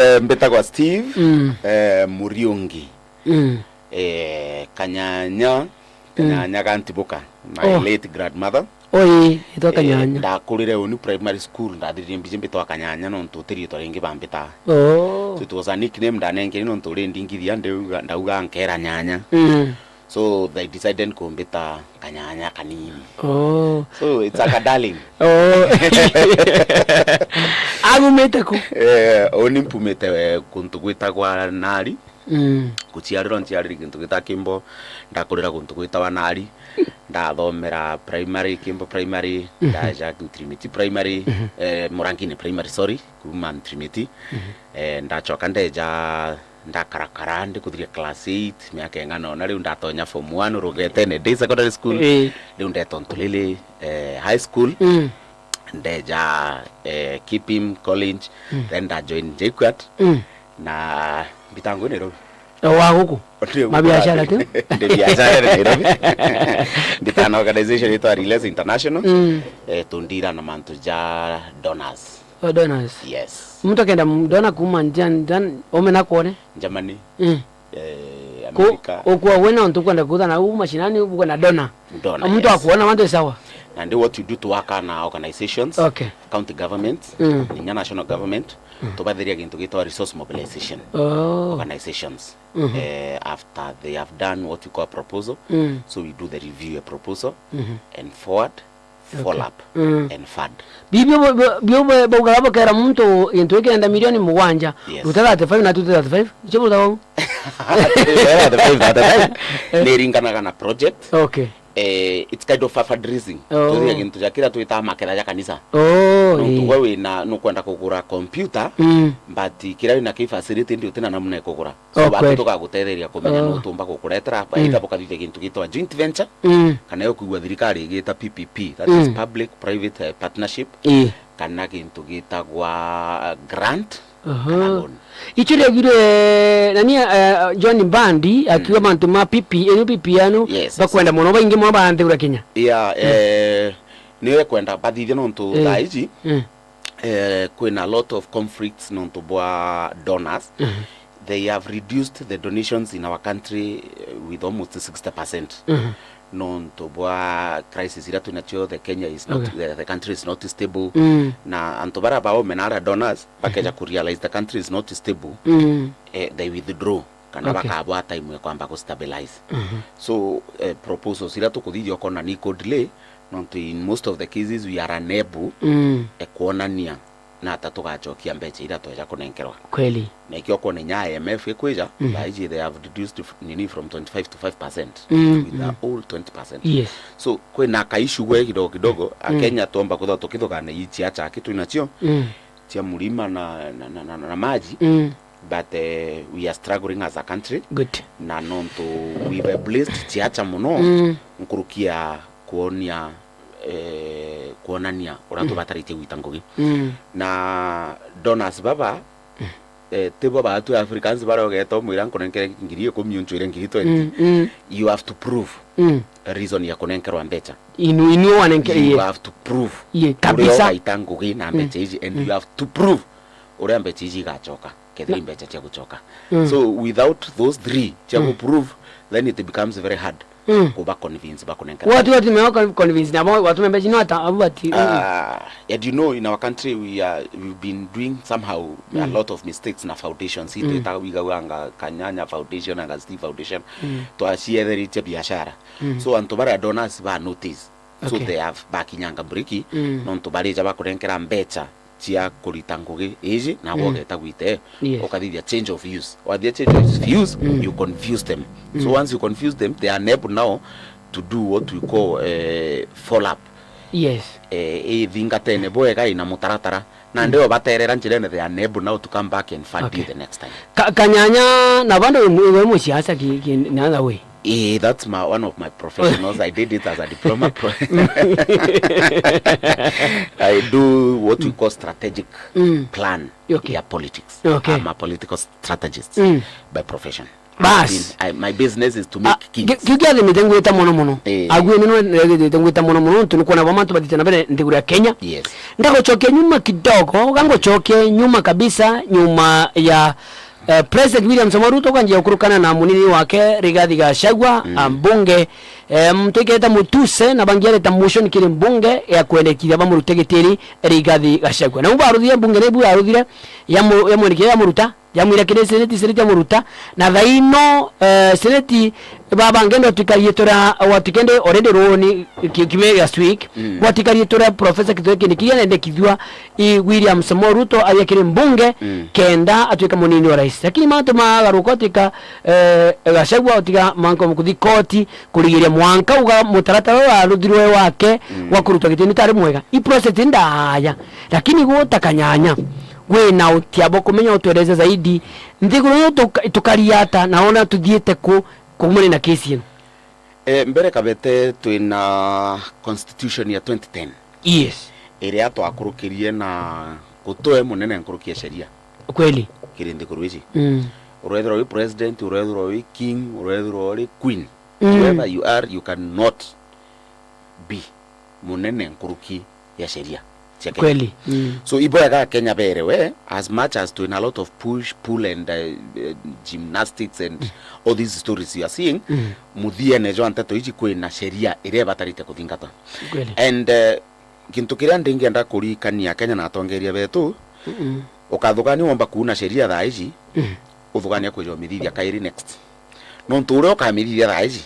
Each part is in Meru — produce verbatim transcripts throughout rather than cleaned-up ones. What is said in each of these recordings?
Eh, mbitagwa Steve, mm, eh, Muriungi. Mm. Eh, Kanyanya, mm, Kanyanya ga Ntibuka, my, oh, late grandmother. Oi, itwa, eh, Kanyanya. Ndakurire uni primary school, ndathiririe mbiji mbitwa Kanyanya nontu uti riitwa ringi bambitaa. Oh. So it was a nickname ndanengeri nontu uri ndingithia ndiuga, ndauga nkera nyanya. Mm. So they decided kumbita kanyanya kanini. Oh. So it's like a darling. Oh. Agumite ku? Eh, uni mpumite, eh, kuntu gwitagwa Nari. Mm. Guciarirwa nciarire gintu gita Kimbo, ndakurira guntu gwitawa Nari. Ndathomera primary, Kimbo Primary, mhm, ndaja Ntirimiti Primary, mhm, eh, Murangini Primary, sorry, kuma Ntirimiti. Mhm. Eh, ndacoka ndeja ndakarakara ndikuthiria class eight, miaka ing'ana ona, riu ndatonya form one Rugetene Day Secondary School. Ii. Riu ndetwa Ntulili, eh, High School. Mm. Ndeja, eh, Kipim College, mm, then ndajoin JKUAT. Mm. Na mbitangu Nairobi. O wa guku? Ndio, mabiashara tu? Ndi biashara Nairobi. Mbitana organization itwa Relays International. Mm. Eh, tundira na mantu ja donors. Oh, donors. Yes. Muntu akenda m-, donor kuma nja, nja, omena kwone? Germany. Mm. Eh, ku-, America. Ukua wena untu ukwenda kuthana u mashinani, ukwenda donor. Donor, muntu, yes, akuona wantu sawa. Na ndi what you do to work na organizations, okay, county government, mm, inya national government, mm, tubathiria gintu gitwa resource mobilization. Oh. Organizations. Mhm. Eh, after they have done what you call a proposal, mm, so we do the review a proposal, mhm, and forward, okay, follow up, mm, and fund. Bi-, bio, bio, bio, bio, baugaga bukera muntu gintu giki nenda milioni mugwanja, yes, ruta thirty-five na tute thirty-five, icio buruta bau? Thirty-five, thirty-five. Eh. Niringanaga na project. Okay. Eh, it's kind of a fundraising. Oh. Tuthiria gintu ja kiria twitaga maketha ja kanisa. Oh, nontu ii, gwe wina, nukwenda kugura computer, mm, but kiria wina ki facility ndi utina namna ya kugura. So, oh, batu kweli, tugagutetheria kumenya, oh, nu tumba gukuretera, mm, either bukathithia gintu gitwa joint venture, mm, kana yo kwigua thirikari igita P P P, that is, mm, public private, eh, partnership, ii, kana gintu gitagwa, eh, grant, aha, kana loan. Icio riagire nani, eh, John Mbandi akiuga, mm, mantu ma P P, enu P P yanu, yes, bakwenda muno, baingi muno ba nthi ura Kenya. Yeah, mm, eh, niyo ekwenda bathithia nontu, eh, thaa iji, mm, eh, kwina a lot of conflicts nontu bwa donors. Mhm. They have reduced the donations in our country, eh, with almost sixty percent. Mhm. Nontu bwa crisis iria twinacio, the Kenya is not, okay, the, the country is not stable. Mm. Na antu baria baome na aria donors, bakeja, mhm, kurealize the country is not stable, mm, eh, they withdraw, kana, okay, bakabwa time ya kwamba kustabilize. Mhm. So, eh, proposals iria tukuthithia ukona ni iku delay, nontu in most of the cases we are unable, mm, eh, kuonania na ata tugacokia mbeca iria tweja kunenkerwa. Kweli. Na ikio kwona inya I M F ikwija, mhm, thaa iji they have reduced f-, nini from twenty-five to five percent, mm, with the, mm, old twenty percent. Yes. So, kwina ka issue gwe kidogo kidogo, mm, Akenya tuomba kwithirwa tukithugana ii ciaca aki twinacio, mm, cia murima na, na, na, na, na maji, mm, but, eh, we are struggling as a country. Good. Na nontu we were blessed ciaca muno, mm, nkuruki ya kuonia, eh, kuonania uria, mm, tubataritie gwita ngugi. Mm. Na donors baba, mm, eh, tibo baatu Africans baria ugeeta umwira nkunenkere ngiri ikumi uncwire ngiri twenty. Mm, mm. You have to prove, mm, reason ya kunenkerwa mbeca. Inu, inu wanenke-, you, yeah, have to prove, yeah, uria kabisa, ugaita ngugi na, mm, mbeca iji, and, mm, you have to prove uria mbeca iji igacoka, kethira, na, i mbeca cia gucoka. Mm. So without those three cia, mm, guprove, then it becomes very hard, mm, kuba convince bakunenkana. Watu, watu meo con-, convince na bo, watu membe chino ata, abu ati, mm. Ah, and you know, in our country, we are, we've been doing somehow a, mm, lot of mistakes na foundations. Mm. Itwita wigawanga Kanyanya Foundation, anga Steve Foundation. Mm. Twacietheritie biashara. Mm. So antu baria donors ba notice. So, okay, they have bakinyanga mburiki, mm, nontu barija bakurenkera mbeca cia kurita ngugi iji, na, mm, wogeta gwite, yes, ukathithia change of use. Wathithia change of use, mm, you confuse them. So, mm, once you confuse them, they are unable now to do what we call, eh, follow up. Yes. Eh, ithingatene bwega ina mutaratara. Na, mm, ndio baterera njirene, they are unable now to come back and fund, okay, you the next time. Ka-, Kanyanya, na bando we mu-, we musiasa ki, ki, in another way. Eh, that's my, one of my professionals. I did it as a diploma pro-, I do what we call strategic, mm, plan, okay, ya politics. Okay. I'm a political strategist, mm, by profession. Bas. I, my business is to make kids. Kiu kiathimite ngwita mono mono. Eh. Agu ni no ndegete ngwita mono mono, ntu ni kwona bwa mantu bathite na mbere nthiguru ya Kenya. Yes. Ngagucokia nyuma kidogo, gangucokia nyuma kabisa, nyuma ya eh, President William Samoei Ruto kanjia gukurukana na munini wake Rigathi Gachagua, mm, mbunge, eh, mtu iketa mutuse na bangiareta motion kiri mbunge ya kwendekithia bamurute gitiri Rigathi Gachagua. Na ubu aruthire mbunge, ni bu aruthire ya mu-, ya mwendekia ya muruta yamwira kiri seneti, seneti ya muruta, na thaino, eh, seneti baba ngendo twikarie tura, watikende already ruoni ki-, kime ya swik, mm, watikari tura Professor Kithure Kindiki anendekithua i William Samoei Ruto aria kiri mbunge, mm, kenda atuika munini wa rais. Lakini mantu magaruka, utika, eh, Gachagua utiga manko kuthi koti kurigiria mwanka uga mutaratara uria aruthirwe wake, mm, wa kurutwa gitini tari mwega. I process ndaya, lakini guta kanyanya. Wina utia bwa kumenya, utueleze zaidi. Nthiguru ino tuka-, tukari ata, na ona tuthiite ku kumania na kesi ino? E, mbere kabete twina constitution ya twenty ten. Yes. Iria twakurukirie na gutwe munene nkuruki ya sheria. Kweli. Kiri nthiguru ici. Mm. Urethirwa wi president, urethirwa wi king, urethirwa uri queen. Mm. Whoever you are, you cannot be munene nkuruki ya sheria cia Kenya. Kweli. Mm. So, ibwega Kenya berewe, as much as twina a lot of push, pull and, uh, uh, gymnastics and all these stories you are seeing, mm, muthiene jwa nteto iji kwina sheria iria ibatarite kuthingatwa. Kweli. And, uh, kintu kiria ndingienda kuririkania Kenya na atongeria betu, mm-mm, ukathugania womba kuuna sheria thaa iji, mm, uthugania kwija umithithia kairi next. Nontu uria ukamithithia thaa iji,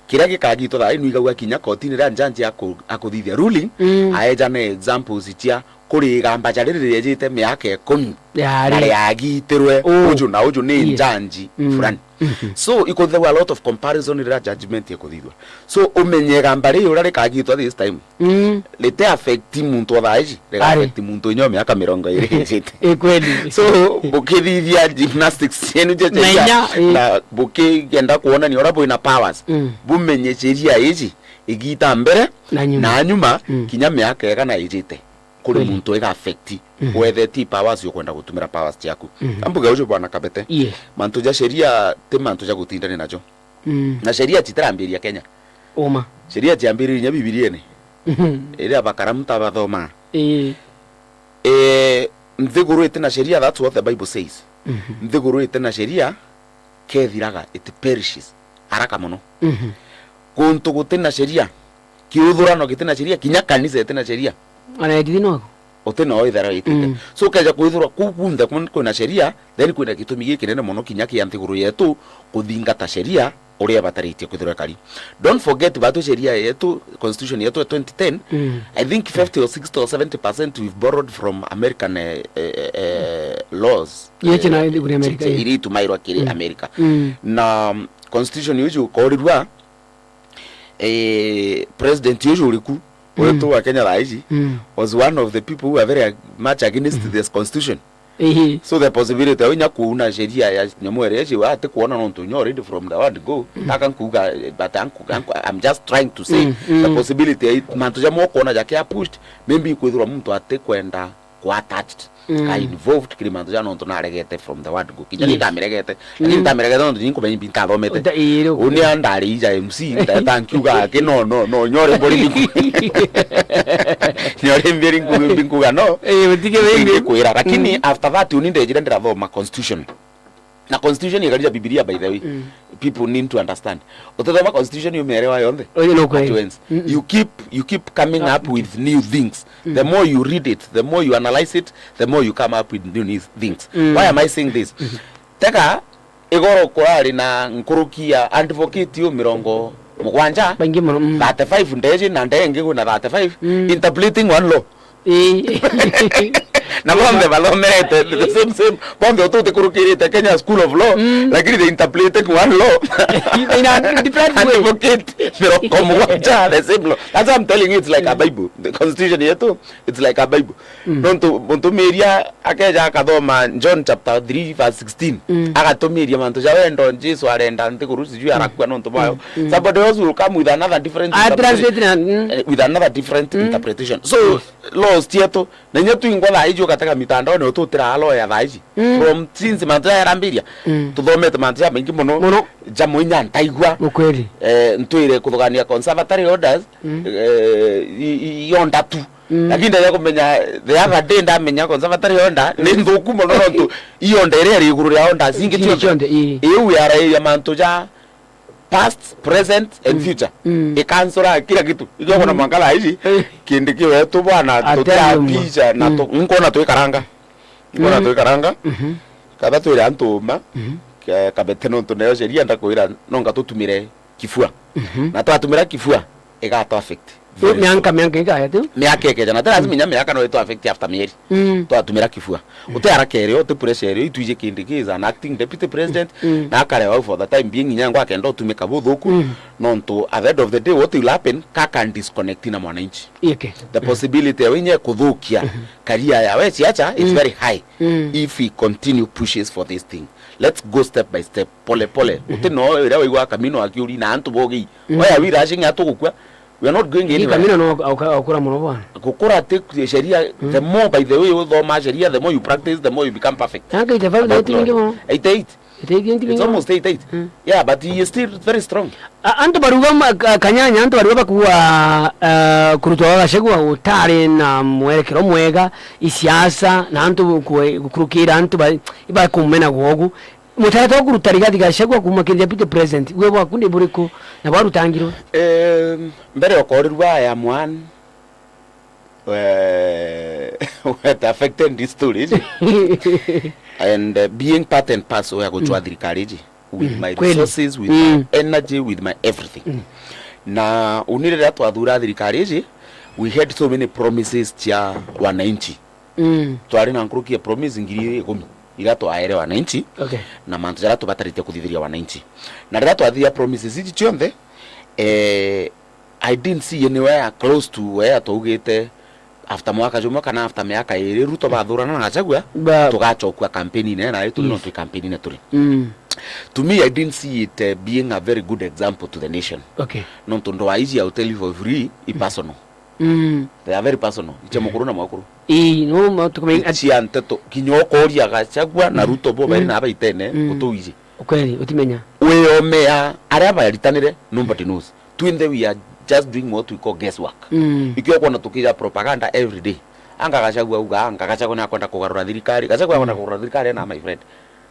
kiria gikagitwa thaa iji, nwigagua kinya kotini riria njanji aku-, akuthithia ruling, mm, aeja na examples cia kuri igamba ja riri riejite miaka ikumi na riagitirwe, mm, uju na uju ni, yes, njanji, mm, fulani. Mm-hmm. So, ikuthithagua a lot of comparison riria judgment ikuthithua. So, umenye igamba riri uria rikagitwa this time, mm, rite affect muntu o thaa iji, riga affect muntu inya o miaka mirongo iri ijite. I kweli. So, bukithithia gymnastics cienu cia sheria, na inya, eh, na bukigenda kuonania uria bwina powers, mm, bumenye sheria iji igita mbere na nyuma, na nyuma, mm, kinya miaka igana ijite. Kuri, kweli, muntu iga affect, mhm, wethe ti powers ukwenda gutumira powers ciaku. Mhm. Ambuge uju bwana Kabete. Yes. Mantu ja sheria ti mantu ja gutindania najo. Mm. Na sheria citirambiria Kenya. Uma. Sheria ciambiririe nya Bibiriene. Mhm. Iria bakaramu ta bathoma. Ii. Eh, nthiguru iti na sheria, that's what the Bible says. Mhm. Nthiguru iti na sheria, kethiraga, it perishes haraka mono. Mhm. Kuntu guti na sheria, kiuthurano giti na sheria, kinya kanisa iti na sheria. Ona etithi nogo. Uti nao ithera itite. Mm. So, ukeja kwithirwa kuu kunthe kun-, kwina sheria, then kwina gitumi gikinene mono kinya kia nthiguru yetu kuthingata sheria uria ibataritie kwithirwa ikari. Don't forget, batu sheria yetu, constitution yetu ya twenty ten, mm, I think fifty or sixty or seventy percent we've borrowed from American, eh, eh, eh, laws. Iria cina, eh, nthiguru ya America, ci-, ci-, eh, iria itumairwa kiri, mm, America. Mm. Na, um, constitution iu ciukorirua, eh, president uju uriku, mm, wetu wa Kenya thaa ici, mm, was one of the people who are very ag-, much against, mm, this constitution. Ehe. So the possibility ya inya kuuna sheria ya nyamu iria ici, ati kuona nontu inya already from the word go, mm, aka nkuga, but anku-, anku-, I'm just trying to say, mm, mm, the possibility ya i-, mantu jamwe ukoona jakia pushed, maybe kwithirwa muntu ati kwenda ku attached, mm, ka involved kiri mantu ja nontu naregete from the word go. Kinya, yes, ni ndamiregete, lakini, mm, ndamiregete nontu ni nkumenyi mbi ntathomete. Uta-, ii, riu. Uni andari ija M C, nda-, ndankiuga aki no, no, no, nyore mbori mbinku-, nyore mbori nku-, mbinkuga no. Ii, utige wimbi. Kwira, lakini, mm, after that, uni ndejire ndirathoma constitution. Na constitution ikarija Bibilia, by the way. Mm. People need to understand. Utithoma constitution umeelewa yonthe. Oyo no kweli. At once. Mm-mm. You keep, you keep coming up with new things. Mm. The more you read it, the more you analyze it, the more you come up with new, new things. Mm. Why am I saying this? Mm-hmm. Teka igoro kurari na nkuruki ya advocate yo mirongo mugwanja, baingi mono, mm, thirty-five ndeji na ndenge kwina thirty-five, mm, interpreting one law. Ii. Na bonthe bathomerete the same, same. Bonthe utu utikurukirite Kenya School of Law, mm, lakini they interpreting one law. In a different way. Advocate mirongo mugwanja, the same law. That's why I'm telling you, it's like a Bible. The constitution yetu, it's like a Bible. Mm. Nontu muntu miria akeja akathoma John chapter three verse sixteen, mm, agatumiria mantu ja wendo Jesu arenda nthiguru sijui, mm, arakua nontu bwayo. Mm. Mm. Somebody else will come with another different, ah, interpretation. Translate na, mm. Eh, with another different, mm, interpretation. So, yes, laws cietu, na inya twingwa thaa Ju gatega mitandaone ututira aloya thaa ici. Mm. From since mantu jayarambiria. Mm. Tuthomete mantu jamaingi muno. Muno. Jamwe inya ntaigua. Ukweli. Eh, ntwire kuthugania conservatory orders, mm, eh, i, i, i order tu. Mm. Lakini ndaja kumenya, the other day ndamenya conservatory order ni, mm, nthuku muno nontu i order iria iri iguru ria orders ingi. Ingi cionthe. Cionthe, ii. Iu yarairia mantu ja past, present and, mm, future. Mm. Ikansora kila kitu. Ikiwa kuna, mm, mwanka thaa ici, eh, kindi kiwetu bwana, tutia, mm, picha na, mm, tu-, nkona twikaranga. Nkona, mm, twikaranga. Mhm. Katha twire antu uma, mhm, ke-, kabete nontu nayo sheria ndakwira nonga tutumire kifua. Mhm. Na twatumira kifua, igatu affect. Very soon. Mianka, mianka ikaya tu? Miaka ikeja, na tena, mm, lazima inya miaka no itu affect after mieri. Mm. Twatumira kifua. Mm. Uti haraka irio, uti pressure irio, itwije kindi ki is an acting deputy president, mm, na akarewa for the time being, inya ngwa kenda utumika buthuku, mm, nontu at the end of the day, what will happen, ka can disconnect na mwananchi. Ike. The, mm, possibility ya winye kuthukia, mhm, career ya we siacha is, mm, very high, mm, if he continue pushes for this thing. Let's go step by step, pole pole. Mhm. Uti no iria waigua Kamino akiuri na antu bogi. Mm. Oya, we rushing atugukua. We are not going anywhere. Kamino no auka-, aukura muno bwana. Gukura ti sheria, mm, the more, by the way, uthoma sheria, the more you practice, the more you become perfect. Yanga eighty-five na eighty-eight. Eighty-eight. Eighty-eight. It's almost eighty-eight. Mm. Yeah, but he is still very strong. A-, antu baruga ma-, ka-, Kanyanya, antu baruga bakuwa, eh, kurutwa gwa Gachagua utari na mwerekero mwega, isiasa, na antu kwe-, gukurukira antu ba-, ibakumena gwogu. Mutaratara wa kuruta Rigathi Gachagua kuuma kiri deputy president, gwe bwaku ni buriku na bwarutangirwe? Em, mbere okorirwa I am one, eh, what affected this story, iji? And, eh, being part and parcel ya guchwa, mm, thirikari iji, with, mm, my, kweli, resources, with, mm, my energy, with my everything. Mm. Na uni riria twathura thirikari iji, we had so many promises cia wananchi. Mm. Twari na nkuruki ya promise ngiri ikumi iria twaere wananchi, okay, na mantu jaria tubatarite kuthithiria wananchi. Na riria twathithia promises iji cionthe, eh, I didn't see anywhere close to where twaugite after mwaka jumwe kana after miaka iri Ruto bathurana na Gachagua, ba- tugachokua campaign ine na turi, yes, no twi campaign ine turi. Mm. To me, I didn't see it, eh, being a very good example to the nation. Okay. Nontu ndwaa iji, I will tell you for free, i personal. Mm. They are very personal. Iche mukuru na mwakuru. Ii, no, ma-, tukumenya. Ichia nteto, kinya ukoria Gachagua na, mm, Ruto bo bairi, mm, na abaitene, mm, gutuiji. Ukweli, utimenya. Wiyomea, aria baritanire, nobody knows. Twinthe we are just doing what we call guesswork. Mm. Ikio kwona tukija propaganda every day. Anga Gachagua auga, anga Gachagua ni akwenda kugarura thirikari. Gachagua akwenda, mm, kugarura thirikari na, my friend.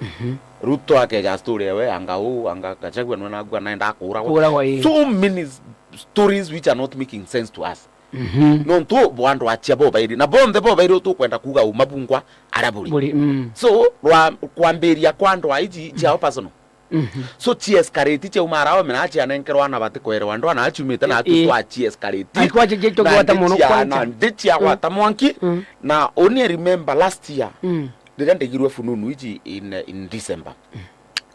Mhm. Ruto akeja story ewe, anga u, anga Gachagua nwe nagua naenda kuuragwa. Kuuragwa, ii. So many s-, stories which are not making sense to us. Mhm. Nontu bo andu achia bo bairi, na bonthe bo bairi tukwenda kuuga uma bungwa aria buri. Buri, mm. So, rwa, kwambiria kwa andu aiji ciao personal. Mhm. So, chi escalate, chiauma ara ome na chianenkerwa ana batikwerewa, andu ana achiumite na, ii, ii, atwi twa chi escalate. Ai, kwa chi, chi, na tugwata ndi mono, chiana, kwanza, ndi chiagwata, mm, mwanki. Mm. Na only remember last year, mm, riria ndegirwe fununu iji in, in December. Mm.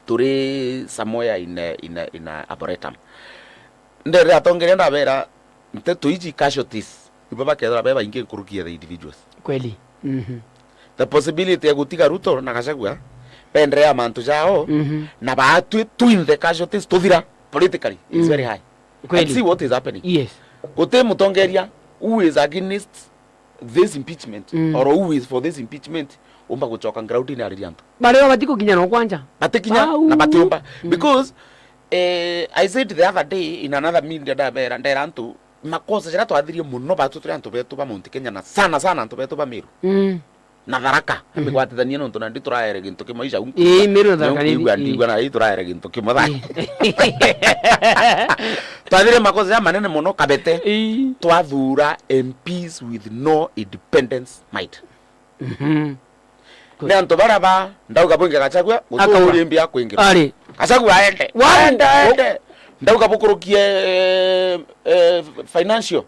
Turi somewhere in, in, in Arboretum. Ndere atongeria ndabera, nteto iji casualties, ibo bakethira be baingi nkuruki ya the individuals. Kweli. Mhm. The possibility ya gutiga Ruto na Gachagua, bendere ya mantu jao, mhm, na baatwi twinthe casualties tuthira politically is, mm, very high. Kweli. And see what is happening. Yes. Guti mutongeria who is against this impeachment, mm, or who is for this impeachment, umba gucoka ground-ini aririe antu. Bario batikukinya no kwanja. Batikinya, au, na batiumba. Mm. Because, eh, I said the other day in another media, ndabera, ndera antu, makosa jaria twathirie muno batu turi antu betu ba Mount Kenya na sana sana antu betu ba Meru. Mm. Na Tharaka. Mhm. Amigwatithanie nontu nandi turaere gintu kimwe ija unku. Ii, Meru na Tharaka ni, ndigua, ii, ndigua na ii turaere gintu kimwe tha. Ii. Twathire makosa ja manene muno Kabete. Ii. Twathura M Ps with no independence mind. Mhm. Ni antu baria ba, ndauga bwinge Gachagua, gutuuri mbia kwingirwa. Ari. Gachagua aende. Wow. Aende, aende. Ndauga bukurukie, eh, eh, financial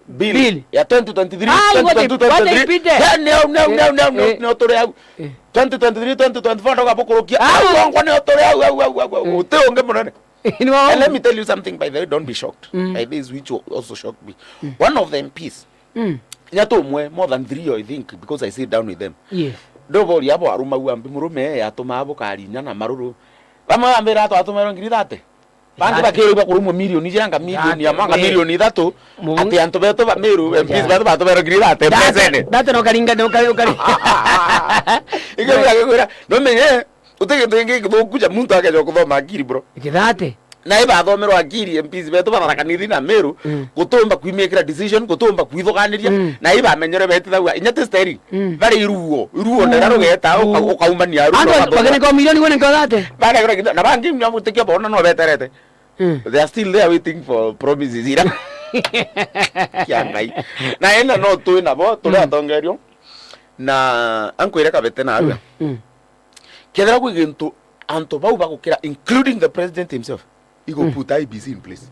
bill, bill, ya twenty twenty-three, ah, twenty twenty-two, what a, what a twenty twenty-three. Pity. Yeah, no, no, no, no, no, eh, no, turi au. Eh. Twenty twenty-three, twenty twenty-four, ndoga bukurukia. Ah. Au, ngwa ni turi au, au, au, au, au. Eh. Uti ungi munene. No. And let me tell you something, by the way, don't be shocked, mm, by this, which also shocked me. Mm. One of the M Ps, mm, nya tumwe, more than three, I think, because I sit down with them. Yes. Ndoboria abo aruma ua mbi murume, yatuma abo karinya na maruru. Bamwe bambira atwa atumero ngiri thate. Bangi bakirwa bakurumwa milioni ijanga, milioni ya mwanga, milioni ithatu. Ati antu betu ba Meru, M Ps betu batuberwa ngiri thate mbecene. Thate no karinga, no kari, ukari. Ingi ugagikwira, no menye, uti gintu kingi githuku ja muntu akeja kuthoma akiri, bro. Kithate. Na ibathomerwa akiri, M Ps betu batharakanithi na Meru, gutumba kwimikira decision, gutumba kwithukaniria, na ibamenyere betithagua, inya ti steering. Bari iruo, iruo ndera rugeta, uka-, ukaumania ruo. Antu bagenika milioni gwe ni kithate. Baregera kithate, na bangi nyamutikio bona no beterete. They are still there waiting for promises ira. Kia Ngai. Na ena no twi nabo, turi atongerio. Na ankwire kabete nawe. Kethira kwi gintu antu bau bagukira, including the president himself, igo put I E B C in place.